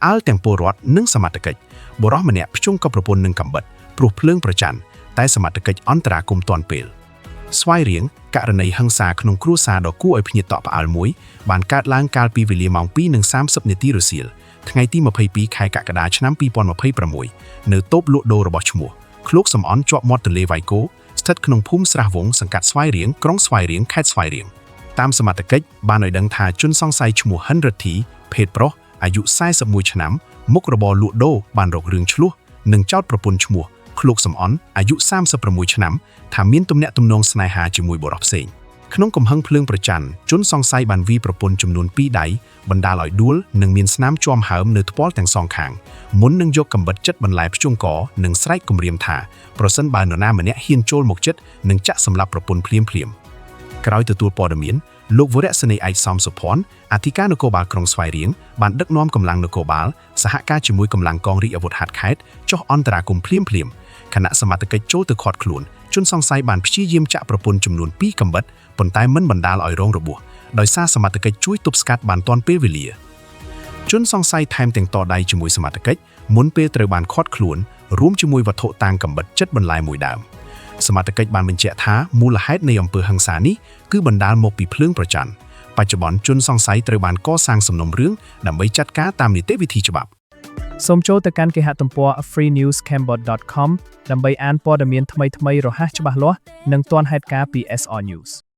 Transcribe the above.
អើលទាំងពលរដ្ឋនិងសមត្ថកិច្ចបុរសម្នាក់ភ្ជង់កប្រពន្ធនឹងកាំបិតព្រោះភ្លើងប្រច័ណ្ឌតែសមត្ថកិច្ចអន្តរាគមន៍ទាន់ពេលស្វាយរៀងករណីហិង្សាក្នុងគ្រួសារដ៏គួរឲ្យភ្ញាក់តក់ផ្អើលមួយបានកើតឡើងកាលពីវេលាម៉ោង2:30នាទីរសៀលថ្ងៃទី22ខែកក្កដាឆ្នាំ2026នៅតូបលក់ដូររបស់ឈ្មោះឃ្លោកសំអន់ជាប់មាត់ទន្លេវ៉ៃកូស្ថិតក្នុងភូមិស្រះវងសង្កាត់ស្វាយរៀងក្រុងស្វាយរៀងខេត្តស្វាយរៀងតាមសមត្ថកិច្ចបានឲ្យដឹងថាជនសង្ស័យឈ្មោះហិនរិទ្ធីភេទប្រុសអាយុ41ឆ្នាំមុខរបរលក់ដូរបានរករឿងឈ្លោះនិងចោទប្រពន្ធឈ្មោះឃ្លោកសំអន់អាយុ36ឆ្នាំថាមានទំនាក់ទំនងស្នេហាជាមួយបុរសផ្សេងក្នុងកំហឹងភ្លើងប្រច័ណ្ឌជនសង្ស័យបានវាយប្រពន្ធចំនួន2ដៃបណ្ដាលឲ្យដួលនិងមានស្នាមជាំហើមនៅថ្ពាល់ទាំងសងខាងមុននឹងយកកាំបិតចិត្តបន្លែភ្ជង់កនិងស្រែកគំរាមថាប្រសិនបើនរណាម្នាក់ហ៊ានចូលមកចិត្តនឹងចាក់សម្លាប់ប្រពន្ធភ្លាមភ្លាមៗក្រោយទទួលព័ត៌មានលោកវរៈសេនីយ៍ឯកសំសុភ័ណ្ឌអធិការនគរបាលក្រុងស្វាយរៀងបានដឹកនាំកម្លាំងនគរបាលសហការជាមួយកម្លាំងកងរាជអាវុធហត្ថខេត្តចុះអន្តរាគមន៍ភ្លាមភ្លាមៗខណៈសមត្ថកិច្ចចូលទៅឃាត់ខ្លួនជនសង្ស័យបានព្យាយាមចាក់ប្រពន្ធចំនួន2កាំបិតប៉ុន្តែមិនបណ្ដាលឲ្យរងរបួសដោយសារសមត្ថកិច្ចជួយទប់ស្កាត់បានទាន់ពេលវេលា ជនសង្ស័យថែមទាំងតដៃជាមួយសមត្ថកិច្ចមុនពេលត្រូវបានឃាត់ខ្លួនរួមជាមួយវត្ថុតាងកាំបិតចិត្តបន្លែមួយដើមសមត្ថកិច្ចបានបញ្ជាក់ថាមូលហេតុនៃអំពើហិង្សានេះគឺបណ្ដាលមកពីភ្លើងប្រច័ណ្ឌបច្ចុប្បន្នជនសង្ស័យត្រូវបានកសាងសំណុំរឿងដើម្បីចាត់ការតាមនីតិវិធីច្បាប់ សូមចូលទៅកាន់គេហទំព័រ freenewscambod.com ដើម្បីអានព័ត៌មានថ្មីៗរហ័សច្បាស់លាស់និងទាន់ហេតុការណ៍ពី SR News។